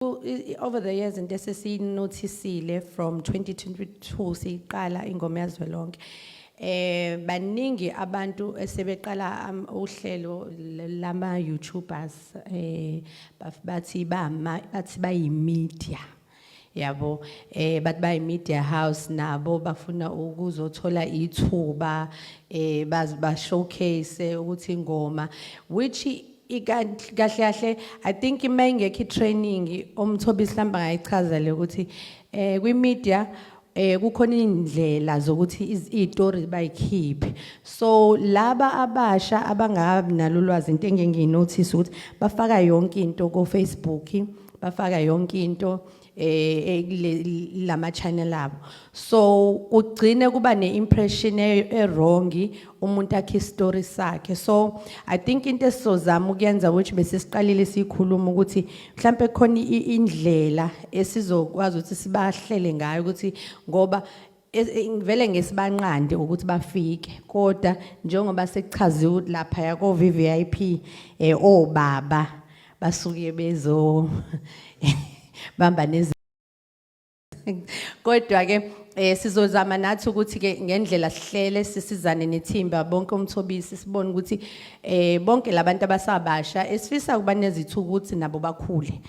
Over the years, into esesiyinothisile from 2022 siyiqala ingoma yazwelonke, baningi abantu esebeqala uhlelo lama YouTubers, bathi bama bathi bayi media yabo, bathi bayi media house nabo, bafuna ukuzothola ithuba bazi ba showcase ukuthi ingoma, which kahle kahle I think mayingekho i-training, umthobisi mhlawumbe angayichaza le, ukuthi kwi-media kukhona indlela zokuthi izitori bayikhiphe. So laba abasha abangabi nalo ulwazi, into engengiyinotice ukuthi bafaka yonke into ko Facebook, bafaka yonke into kule lama channel abo, so kugcine kuba neimpression e wrong, umuntu akhe story sakhe. So I think into esizozama ukuyenza, which bese siqalile sikhuluma, ukuthi mhlambe khona indlela esizokwazi ukuthi sibahlele ngayo, ukuthi ngoba vele ngesibanqande ukuthi bafike, kodwa njengoba sekuchaziwe lapha yako VVIP, obaba basuke bezo bamba nezi, kodwa ke sizozama nathi ukuthi ke ngendlela sihlele sisizane nethimba bonke, umthobisi, sibone ukuthi bonke labantu abasabasha esifisa kuba nezithuko ukuthi nabo bakhule.